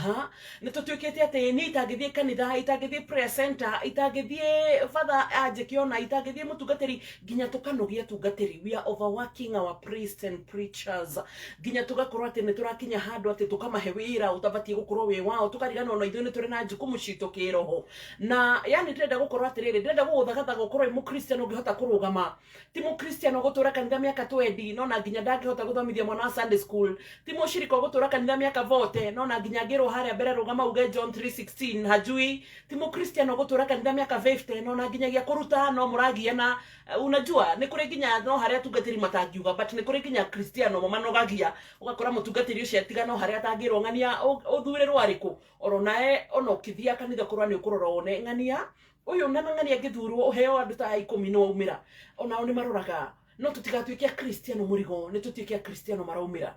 Aha, nĩ tũtuĩkĩte atĩ niĩ itangĩthiĩ kanitha, itangĩthiĩ prayer center, itangĩthiĩ father anjĩke ona, itangĩthiĩ mũtungatĩri, nginya tũkanogia atungatĩri. We are overworking our priests and preachers, nginya tũgakorwo atĩ nĩ tũrakinya handũ atĩ tũkamahe wĩra ũtabatiĩ gũkorwo wĩ wao, tũkariganĩrwo ona ithuĩ nĩ tũrĩ na jukumu citũ kĩroho. Na yani ndĩrenda gũkorwo atĩrĩrĩ, ndĩrenda gũgũthagathaga ũkorwo wĩ mũkristiano ũngĩhota kũrũgama. Ti mũkristiano ũgũtũra kanitha mĩaka 20 no na nginya ndangĩhota gũthomithia mwana wa Sunday school. Ti mũcirika ũgũtũra kanitha mĩaka 40 no na nginya angĩrwo harĩa mbere rũgama uge John 3:16 hajui. Ti mũkristiano ũgũtũra kanitha mĩaka 50 no na nginyagia kũruta no mũragiana. Unajua nĩ kũrĩ nginya no harĩa atungatĩri matangiuga, but nĩ kũrĩ nginya kristiano mamanogagia, ũgakora mũtungatĩri ũcio atiga no harĩa atangĩrwo ng'ania ũthurĩrwo arĩkũ oro nae ona ũkĩthiaga kanitha ũkorwo nĩ ũkũrora wone ng'ania ũyũ na ng'ania angĩthurwo ũheo andũ ta 10 no aumĩra. Onao nĩ maroraga, no tũtigatuĩke akristiano mũrigo, nĩ tũtuĩke akristiano maraumĩra.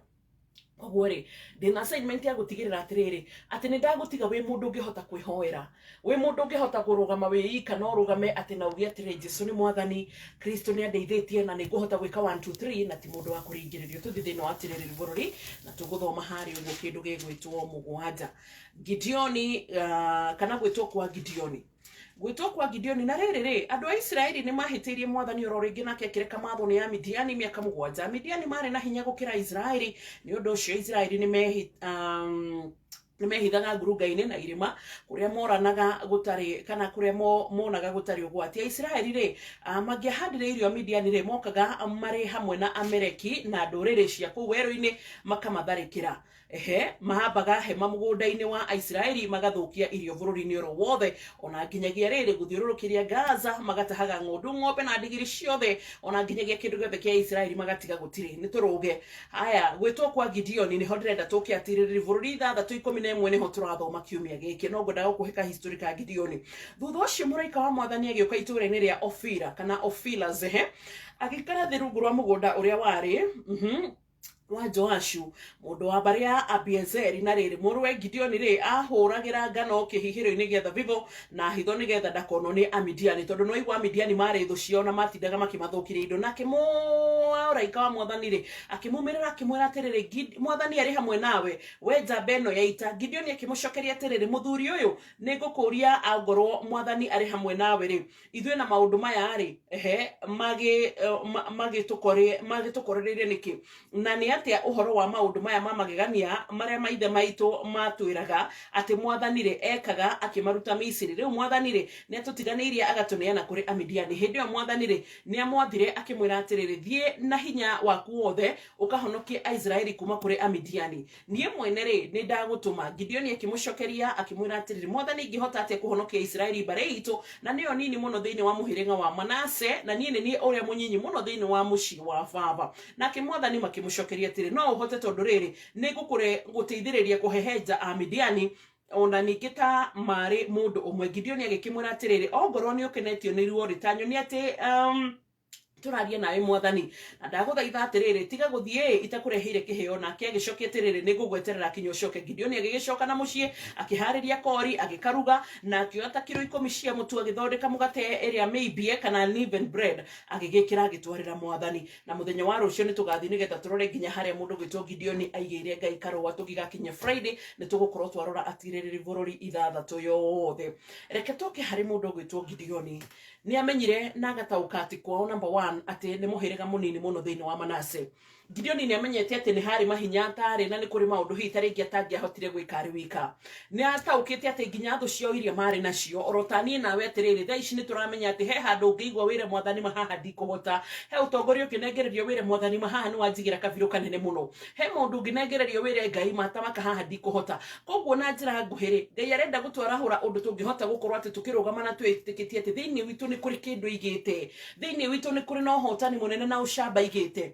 Koguo rĩ, ndĩna assignment ya gũtigĩrĩra atĩrĩrĩ, atĩ nĩ ndagũtiga wĩ mũndũ ũngĩhota kwĩhoera, wĩ mũndũ ũngĩhota kũrũgama wĩ ika, no ũrũgame atĩ na uge atĩrĩ, Jesu nĩ mwathani, Kristo nĩ andeithĩtie na nĩ ngũhota gwĩka 1 2 3, na ti mũndũ wa kũringĩrĩrio. Tũthiĩ thĩinĩ wa atĩrĩrĩ bũrũri na tũgũthoma harĩa ũguo kĩndũ gĩgwĩtwo mũgwanja Gideoni, kana gwĩtwo kwa Gideoni, gwĩtwo kwa Gideoni. Na rĩrĩ rĩ, andũ a Isiraeli nĩ mahĩtĩirie mwathani oro rĩngĩ, nake akĩreka maathwo nĩ Amidiani mĩaka 7. Amidiani marĩ na hinya gũkĩra Isiraeli, nĩ ũndũ ũcio Isiraeli nĩ mehi nĩ mehithaga ngurunga-inĩ na irĩma kũrĩa moranaga gũtarĩ kana kũrĩa monaga gũtarĩ ũgwati. Aisiraeli rĩ, mangĩahandire irio, Amidiani rĩ, mokaga marĩ hamwe na Ameleki na ndũrĩrĩ cia kũu werũ-inĩ makamatharĩkĩra. Ehe, mahambaga hema mũgũnda-inĩ wa Aisiraeli, magathũkia irio bũrũri-inĩ oro wothe, ona nginyagia rĩrĩ gũthiũrũrũkĩria Gaza, magatahaga ng'ondu, ng'ombe na ndigiri ciothe, ona nginyagia kĩndũ gĩothe kĩa Isiraeli magatiga gũtirĩ. Nĩ tũrũge. Haya, gwĩtwo kwa Gideoni nĩho ndĩrenda tũke atĩrĩrĩ, bũrũri 6:11 nĩho tũrathoma kiumia gĩkĩ, no ngwendaga gũkũhe ka history ka Gideoni. Thutha ũcio mũraika wa mwathani agĩũka itũũra-inĩ rĩa Ofira kana Ofila Zehe, agĩikara thĩ rungu rwa mũgũnda ũrĩa warĩ wa Joashu mũndũ wa mbarĩ ya Abiezeri. Na rĩrĩ, mũrũwe Gideoni rĩ, ahũragĩra ngano kĩhihĩro-inĩ gĩa thabibũ na hitho nĩgetha ndakonwo nĩ Amidiani, tondũ nĩwaigua Amidiani marĩ thũ ciao na matindaga makĩmathũkĩria indo. Nake mũraika wa mwathani rĩ, akĩmumĩrĩra akĩmwĩra atĩrĩrĩ, mwathani arĩ hamwe nawe, we njamba ĩno ya ita. Gideoni akĩmũcokeria atĩrĩrĩ, mũthuri ũyũ, nĩngũkũũria, angorwo mwathani arĩ hamwe nawe rĩ, ithuĩ na maũndũ maya rĩ, ehe, magĩtũkorereire nĩkĩ? Na nĩ atĩa ũhoro wa maũndũ maya ma magegania marĩa maithe maitũ matwĩraga atĩ mwathani rĩ ekaga akĩmaruta Misiri? Rĩu mwathani rĩ nĩ atũtiganĩirie agatũneana kũrĩ Amidiani. Hĩndĩ ĩyo mwathani rĩ nĩamwathire akĩmwĩra atĩrĩrĩ, thiĩ na hinya waku wothe ũkahonokie Aisiraeli kuma kũrĩ Amidiani. Niĩ mwene-rĩ, nĩndagũtũma. Gideoni akĩmũcokeria, akĩmwĩra atĩrĩrĩ, Mwathani, ingĩhota atĩa kũhonokia Isiraeli mbarĩ iitũ, na nĩyo nini mũno thĩinĩ wa mũhĩrĩga wa Manase, na niĩ nĩ niĩ ũrĩa mũnyinyi mũno thĩinĩ wa mũciĩ wa baba? Nake Mwathani makĩmũcokeria atĩrĩ, No ũhote, tondũ rĩrĩ, nĩngũgũteithĩrĩria kũhehenja Amidiani, o na ningĩ ta marĩ mũndũ ũmwe. Gideoni agĩkĩmwĩra atĩrĩrĩ, Ongorũo nĩũkenetio nĩruo-rĩ, ta nyonia atĩ tũraria nawe mwathani, na ndagũthaitha atĩrĩrĩ, tiga gũthiĩ itakũreheire kĩheo. Nake agĩcokia atĩrĩrĩ, nĩngũgweterera kinya ũcoke. Gideoni agĩgĩcoka na mũciĩ, akĩharĩria kori, agĩkaruga, na akĩoya ta kiro 10 cia mũtu, agĩthondeka mũgate ĩrĩa mĩimbie kana leavened bread, agĩgĩkĩra agĩtwarĩra mwathani. Na mũthenya wa rũciũ nĩtũgathiĩ nĩgetha tũrore nginya harĩa mũndũ gwĩtwo Gideoni aigĩire Ngai karũa. Tũngĩgakinya Friday nĩtũgũkorwo twarora atirĩrĩri bũrũri 6 yothe. Reke tũke harĩ mũndũ ũgwĩtwo Gideoni. Nĩ amenyire na agataũka atĩ kwao, number one, atĩ nĩ mũhĩrĩga mũnini mũno thĩinĩ wa Manase. Gideoni nĩ amenyete atĩ nĩ harĩ mahinya atarĩ na nĩ kũrĩ maũndũ hihi ta rĩngĩ atangĩahotire gwĩka arĩ wika. Nĩ ataũkĩte atĩ nginya thũ ciao iria marĩ nacio, oro ta niĩ nawe atĩrĩrĩ, thaa ici nĩ tũramenya atĩ he handũ ũngĩigua wĩre mwathani ma haha ndikũhota. He ũtongoria ũngĩnengererio wĩre mwathani ma haha nĩ wanjigĩra kabirũ kanene mũno. He maũndũ ũngĩnengererio wĩre Ngai ma tamaka haha ndikũhota. Koguo na njĩra nguhĩ rĩ, Ngai arenda gũtwarahũra ũndũ tũngĩhota gũkorwo atĩ tũkĩrũgama na twĩtĩkĩtie atĩ thĩinĩ witũ nĩ kũrĩ kĩndũ aigĩte, thĩinĩ witũ nĩ kũrĩ na ũhotani mũnene na ũcamba aigĩte.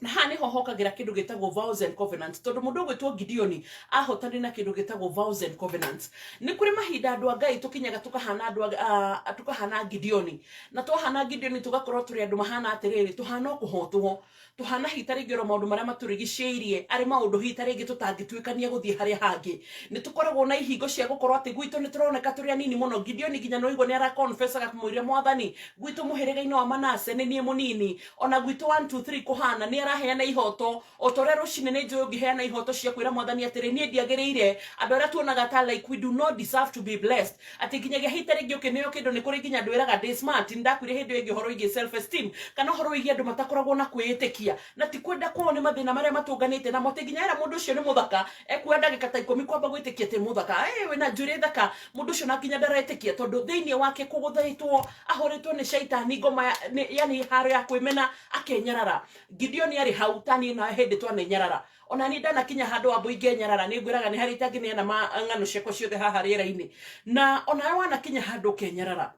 Na haha nĩho hokagĩra kĩndũ gĩtagwo vows and covenants, tondũ mũndũ ũgwĩtwo Gideoni ahotanire na kĩndũ gĩtagwo vows and covenants. Nĩ kũrĩ mahinda andũ a Ngai tũkinyaga tũkahana andũ a, tũkahana Gideoni, na twahana Gideoni tũgakorwo tũrĩ andũ mahana atĩrĩrĩ, tũhana o kũhotwo, tũhana hihi ta rĩngĩ oro maũndũ marĩa matũrigicĩirie arĩ maũndũ hihi ta rĩngĩ tũtangĩtuĩkania gũthiĩ harĩa hangĩ. Nĩ tũkoragwo na ihingo cia gũkorwo atĩ gwitũ nĩ tũroneka tũrĩ anini mũno. Gideoni nginya nĩ waigua nĩ araconfessaga kũmwĩra mwathani, gwitũ mũhĩrĩga-inĩ wa Manase nĩ niĩ mũnini, ona gwitũ 1 2 3 kũhana nĩ araheana ihoto o ta ũrĩa rũcinĩ nĩ njũĩ ũngĩheana ihoto cia kwĩra mwathani atĩrĩ niĩ ndiagĩrĩire andũ arĩa tuonaga ta like we do not deserve to be blessed atĩ nginyagia hita rĩngĩ ũkĩneo kĩndũ nĩ kũrĩ nginya andũ ĩraga ndĩ smart nĩ ndakuire hĩndĩ ĩyo ĩngĩ ũhoro wĩgiĩ self esteem kana ũhoro wĩgiĩ andũ matakoragwo na kwĩĩtĩkia na ti kwenda kwao nĩ mathĩna marĩa matũnganĩte namo atĩ nginya era mũndũ ũcio nĩ mũthaka ekuoya ndagĩka ta ikũmi kwamba gwĩtĩkia atĩ mũthaka "Ĩ, wĩna njuĩrĩ thaka mũndũ ũcio na nginya ndaretĩkia tondũ thĩinĩ wake kũgũthĩtwo ahũrĩtwo nĩ caitani ngoma yani haro ya kwĩmena akenyarara Gideoni arĩ hau tani na hĩndĩ twanenyarara ona niĩ ndanakinya handũ wambo ingenyarara nĩ ngwĩraga nĩ harĩ itangĩneana ng'ano ciakwa ciothe haha rĩera-inĩ na onawe wanakinya handũ ũkenyarara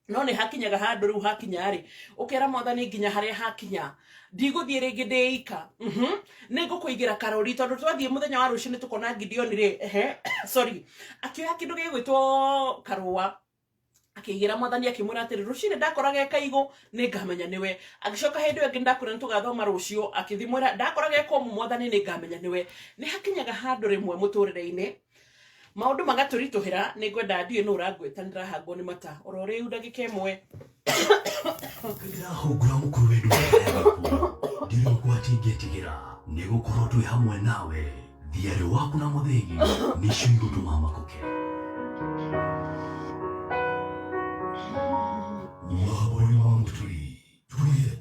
no nĩ hakinyaga handũ rĩu hakinya rĩ ũkera mwathani nginya harĩa hakinya ndigũthiĩ rĩngĩ ndĩika nĩ ngũkũigĩra karori tondũ twathiĩ mũthenya wa rũciũ nĩ tũkona Gideoni rĩ ehe sorry akĩoya kĩndũ gĩgwĩtwo karũa akĩigĩra mwathani akĩmwĩra atĩrĩ rũcinĩ ndakora ge kaigũ nĩ ngamenya nĩwe agĩcoka hĩndĩ ĩyo ĩngĩ ndakwĩra nĩ tũgathoma rũciũ akĩthiĩ mwĩra ndakora ge komũ mwathani nĩ ngamenya nĩwe nĩ hakinyaga handũ rĩmwe mũtũrĩre-inĩ maũndũ magatũritũhĩra nĩ ngwenda ndiũĩ nũ ũrangwĩta nĩ ndĩrahangwo nĩ mata oro rĩu ndagĩka ĩmwe Ndĩrahungura mũkuru wĩ ndungata yaku ndirĩ ũgwati ingĩtigĩra nĩ gũkorwo twĩ hamwe nawe thiarĩ waku na mũthĩgi nĩcio igũtũma makũke mabũrũri ma mũturi twĩ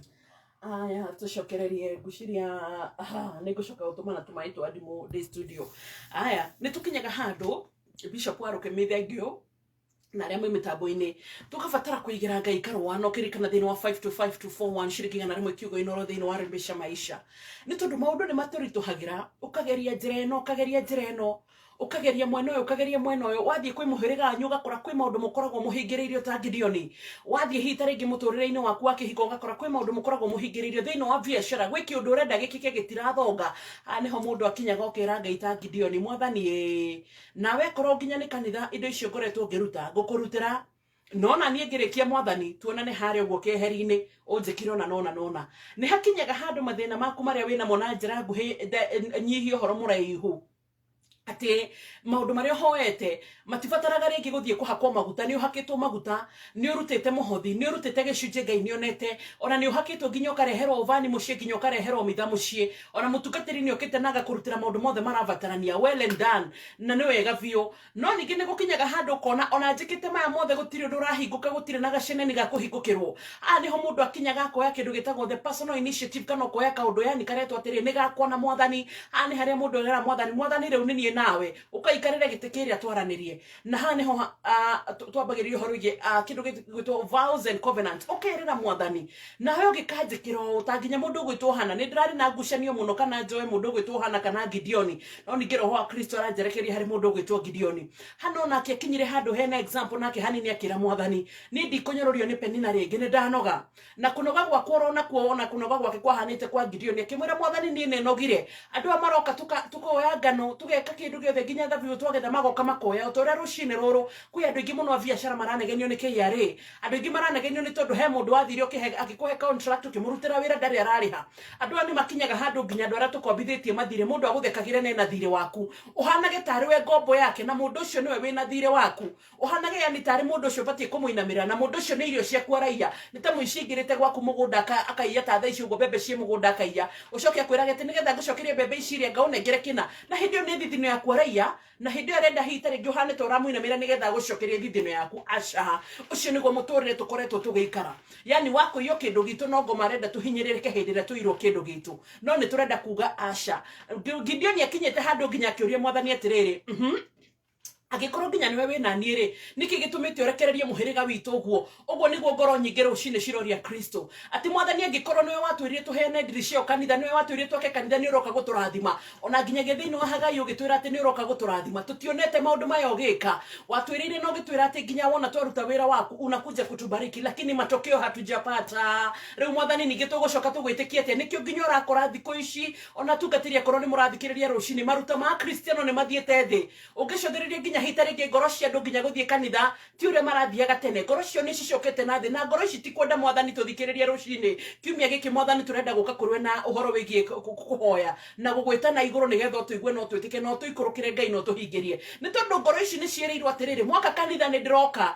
aya tũcokererie ngwĩciria aha, nĩ ngũcoka gũtũma na tũmaĩ twa ndimũ ndĩ studio aya nĩ tũkinyaga handũ bishop wa rũkemi thengio na arĩa mwĩ mĩtambo-inĩ tũgabatara kũigĩra ngai karũa no kĩririkana thĩinĩ wa 525241 ciringi 100 kiugo-inĩ oro thĩinĩ wa rembesha maisha nĩ tondũ maũndũ nĩ matũritũhagĩra ũkageria njĩra ĩno ũkageria njĩra ĩno ũkageria mwena ũyũ ũkageria mwena ũyũ wathiĩ kwĩ mũhĩrĩga wanyu ũgakora kwĩ maũndũ mũkoragwo mũhingĩrĩirio ta Gideoni wathiĩ hihi ta rĩngĩ mũtũrĩre-inĩ waku wa kĩhiko ũgakora kwĩ maũndũ mũkoragwo mũhingĩrĩirio thĩinĩ wa biacara gwĩ kĩũndũ ũrenda gĩkĩke gĩtirathonga haha nĩho mũndũ akinyaga ũkera ngai ta Gideoni mwathani ĩĩ nawe korwo nginya nĩ kanitha indo icio ngoretwo ngĩruta ngũkũrutĩra nona niĩ ngĩrĩkia mwathani tuonane harĩa ũguo keheri-inĩ ũnjĩkire ona nona nona nĩ hakinyaga handũ mathĩna maku marĩa wĩnamo na njĩra nguhĩ nyihie ũhoro mũraihu atĩ maũndũ marĩa ũhoete matibataraga rĩngĩ gũthiĩ kũhakwo maguta nĩ ũhakĩtwo maguta nĩ ũrutĩte mũhothi nĩ ũrutĩte gĩcunjĩ ngai nĩ onete ona nĩ ũhakĩtwo nginya ũkareherwo vani mũciĩ nginya ũkareherwo mitha mũciĩ ona mũtungatĩri nĩ okĩte na agakũrutĩra maũndũ mothe marabatarania well and done na nĩ wega biũ no ningĩ nĩ gũkinyaga handũ ũkona ona njĩkĩte maya mothe gũtirĩ ũndũ ũrahingũka gũtirĩ na gaceneni ga kũhingũkĩrwo haha nĩho mũndũ akinyaga akoya kĩndũ gĩtagwo the personal initiative kana ũkoya kaũndũ yani karetwo atĩrĩ nĩ gakwa na mwathani haha nĩ harĩa mũndũ erera mwathani mwathani rĩu nĩ niĩ nawe ũkaikarĩre gĩtĩ kĩrĩa twaranĩrie na haha nĩho twambagĩrĩria ũhoro wĩgiĩ kĩndũ gĩgwĩtwo vows and covenants ũkerĩra mwathani nawe ũgĩkanjĩkĩra ũũ ta nginya mũndũ ũgwĩtwo Hana nĩ ndĩrarĩ na ngucanio mũno kana njoe mũndũ ũgwĩtwo Hana kana Gideoni no ningĩ roho wa Kristo aranjerekeria harĩ mũndũ ũgwĩtwo Gideoni Hana onake akinyire handũ hena example nake hanini akĩra mwathani niĩ ndikũnyũrũrio nĩ Penina rĩngĩ nĩ ndanoga na kũnoga gwakwa ũrona kuo ona kũnoga gwake kwahanĩte kwa Gideoni akĩmwĩra mwathani niĩ nĩnogire andũ aya maroka tukoya ngano tũgeka kĩndũ gĩothe nginya thabibũ twagetha magoka makoya o ta ũrĩa rũcinĩ rũrũ kwĩ andũ aingĩ mũno a biacara maranegenio nĩ KRA andũ aingĩ maranegenio nĩ tondũ he mũndũ wathire ũkĩhe akĩkũhe contract ũkĩmũrutĩra wĩra ndarĩ ararĩha andũ aya nĩ makinyaga handũ nginya andũ arĩa tũkombithĩtie mathirĩ mũndũ agũthekagĩre nena thirĩ waku ũhanage tarĩ we ngombo yake na mũndũ ũcio nĩwe wĩna thirĩ waku ũhanage yani tarĩ mũndũ ũcio ũbatiĩ kũmũinamĩrĩra na mũndũ ũcio nĩ irio ciaku araiya nĩ ta mũici aingĩrĩte gwaku mũgũnda akaiya ta thaa ici ũguo mbembe ciĩ mũgũnda akaiya ũcoke akwĩrage atĩ nĩgetha ngũcokerie mbembe ici iria ngaũnengere kĩna na hĩndĩ ĩyo nĩ thithino yaku araiya na hĩndĩ ĩyo arenda hihi ta rĩngĩ ũhane ta ũramũinamĩra nĩgetha agũcokerie thithino yaku aca ũcio nĩguo mũtũrĩre tũkoretwo tũgĩikara yani wakũiywo kĩndũ gitũ no ngoma arenda tũhinyĩrĩrĩke hĩndĩ ĩrĩa tũirwo kĩndũ gitũ no nĩ tũrenda kuga aca Gideoni akinyĩte handũ nginya akĩũria mwathani atĩrĩrĩ angĩkorwo nginya nĩwe wĩna niĩ rĩ nĩkĩ gĩtũmĩte ũrekererie mũhĩrĩga witũ ũguo ũguo nĩguo ngoro nyingĩ rũcinĩ ciroria kristo atĩ mwathani angĩkorwo nĩwe watwĩrire tũheane ndiri cio kanitha nĩwe watwĩrire twake kanitha nĩ ũroka gũtũrathima ona nginyagia thĩinĩ wa hagai ũgĩtwĩra atĩ nĩ ũroka gũtũrathima tũtionete maũndũ maya ũgĩka watwĩrĩire na ũgĩtwĩra atĩ nginya wona twaruta wĩra waku unakuja kutubariki lakini matokeo hatujapata rĩu mwathani ningĩ tũgũcoka tũgwĩtĩkie atĩa nĩkĩo nginya ũrakora thikũ ici ona tungatĩri akorwo nĩ mũrathikĩrĩria rũcinĩ maruta ma kristiano nĩ mathiĩte thĩ ũngĩcũthĩrĩria nginya Hita rĩngĩ ngoro cia andũ nginya gũthiĩ kanitha ti ũrĩa marathiaga tene, ngoro cio nĩ cicokete na thĩ, na ngoro ici ti kwenda Mwathani. Tũthikĩrĩrie rũcinĩ kiumia gĩkĩ, Mwathani tũrenda gũka kũrĩ we na ũhoro wĩgiĩ kũhoya na gũgwĩta na igũrũ, nĩgetha ũtũigue no twĩtĩke no tũikũrũkĩre Ngai no tũhingĩrie, nĩ tondũ ngoro ici nĩ ciĩrĩirwo atĩrĩrĩ, mwaka kanitha nĩ ndĩroka,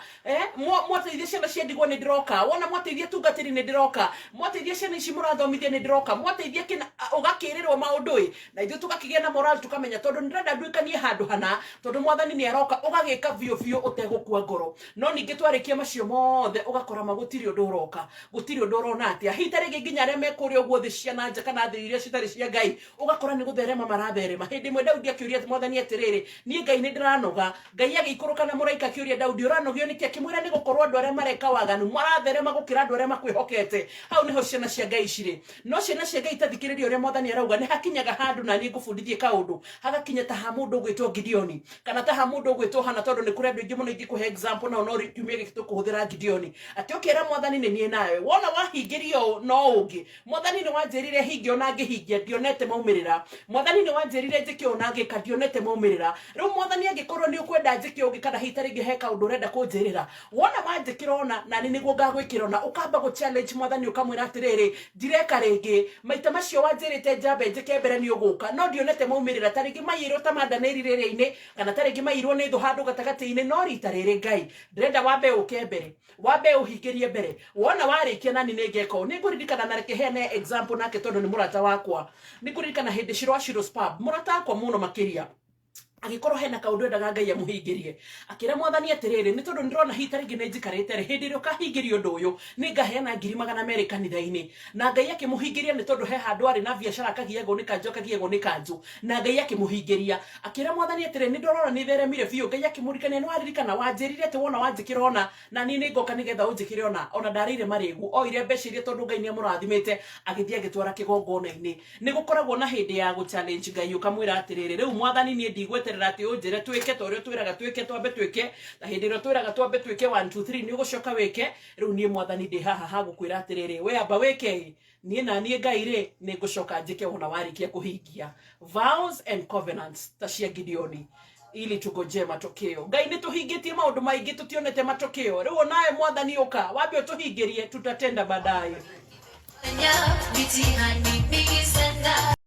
mwateithia ciana cia ndigwa nĩ ndĩroka, wona mwateithia tungatĩri nĩ ndĩroka, mwateithia ciana ici mũrathomithia nĩ ndĩroka, mwateithia kĩna, ũgakĩrĩrwo maũndũ ĩ, na ithuĩ tũgakĩgĩa na moral, tũkamenya tondũ nĩndĩrenda nduĩkanie handũ hana, tondũ Mwathani nĩ aroka, ũgagĩka biũ biũ ũtegũkua ngoro. No ningĩ twarĩkia macio mothe, ũgakora ma gũtirĩ ũndũ ũroka, gũtirĩ ũndũ ũrona atĩa. Hita rĩngĩ nginya arĩa me kũrĩa ũguo thĩ cia na nja kana thĩ iria citarĩ cia Ngai, ũgakora nĩ gũtherema maratherema. Hĩndĩ ĩmwe Daudi akĩũria Mwathani atĩrĩrĩ, "Niĩ Ngai nĩ ndĩranoga." Ngai agĩikũrũka na mũraika, akĩũria Daudi, "Ũranogio nĩkĩ?" Akĩmwĩra, "Nĩ gũkorwo andũ arĩa mareka waganu maratherema gũkĩra andũ arĩa makwĩhokete." Hau nĩho ciana cia Ngai cirĩ. No ciana cia Ngai, tathikĩrĩria ũrĩa Mwathani arauga. Nĩ hakinyaga handũ, na niĩ ngũbundithie kaũndũ, hagakinya ta ha mũndũ ũgwĩtwo Gideoni kana ta ha mũndũ ũgwĩtwo Hana, tondũ nĩ kũrĩ andũ aingĩ mũno ingĩkũhe example nao, no kiumia gĩkĩ tũkũhũthĩra Gideoni, atĩ ũkĩra Mwathani, "Nĩ niĩ nawe wona wahingĩria ũũ no ũngĩ. Mwathani, nĩ wanjĩrire hingia, ona ngĩhingia ndionete maumĩrĩra. Mwathani, nĩ wanjĩrire njĩke ũũ na ngĩka, ndionete maumĩrĩra. Rĩu Mwathani, angĩkorwo nĩ ũkwenda njĩke ũngĩ, kana hita rĩngĩ he kaũndũ ũrenda kũnjĩrĩra, wona wanjĩkĩra ona nani nĩguo ngagwĩkĩra ona." Ũkamba gũ challenge Mwathani, ũkamwĩra atĩrĩrĩ, "Ndireka rĩngĩ. Maita macio wanjĩrĩte njambe njĩke mbere nĩ ũgũka, no ndionete maumĩrĩra. Ta rĩngĩ maiyĩrwo ta mandanĩri rĩrĩ-inĩ, kana ta rĩngĩ maiyirwo nĩ thũ handũ gatagatĩ-inĩ. No rita rĩrĩ, Ngai, ndĩrenda wambe ũke mbere, wambe ũhingĩrie mbere. Wona warĩkia, nani nĩ ngeka ũũ." Nĩ ngũririkana, na reke heane example nake tondũ nĩ mũrata wakwa. Nĩ ngũririkana hĩndĩ Shiro wa Shiro's Pub, mũrata wakwa mũno makĩria, agĩkorwo hena kaũndũ endaga Ngai amũhingĩrie, akĩra Mwathani atĩrĩrĩ, "Nĩ tondũ nĩndĩrona hita rĩngĩ nĩ njikarĩte rĩ, hĩndĩ ĩrĩa ũkahingĩria ũndũ ũyũ, nĩ ngaheana 200,000 kanitha-inĩ." Na Ngai akĩmũhingĩria, nĩ tondũ he handũ arĩ na biacara, akagiagwo nĩ kanjũ, akagiagwo nĩ kanjũ, na Ngai akĩmũhingĩria. Akĩra Mwathani atĩrĩ, "Nĩ ndorora nĩ theremire biũ." Ngai akĩmũririkania, "Nĩ waririkana wanjĩrire atĩ wona wanjĩkĩra ona, na niĩ nĩ ngoka nĩgetha ũnjĩkĩre ona?" Ona ndarĩire marĩgu, oire mbeca iria, tondũ Ngai nĩ amũrathimĩte, agĩthiĩ agĩtwara kĩgongona-inĩ. Nĩ gũkoragwo na hĩndĩ ya gũ challenge Ngai, ũkamwĩra atĩrĩrĩ, "Rĩu Mwathani, niĩ ndigweterera atĩ ũnjĩre twĩke ta ũrĩa ũtwĩraga twĩke, twambe twĩke, na hĩndĩ ĩrĩa ũtwĩraga twambe twĩke 1 2 3 nĩ ũgũcoka wĩke. Rĩu niĩ Mwathani ndĩ haha ha gũkwĩra atĩrĩrĩ, we amba wĩke ĩ, niĩ na niĩ Ngai rĩ, nĩ ngũcoka njĩke wona warĩkia kũhingia." Vows and covenants ta cia Gideoni, ili tugojee matokeo. Ngai, nĩ tũhingĩtie maũndũ maingĩ, tũtionete matokeo. Rĩu onawe Mwathani, ũka wambe ũtũhingĩrie, tutatenda baadaye. Mitihani mingi sana.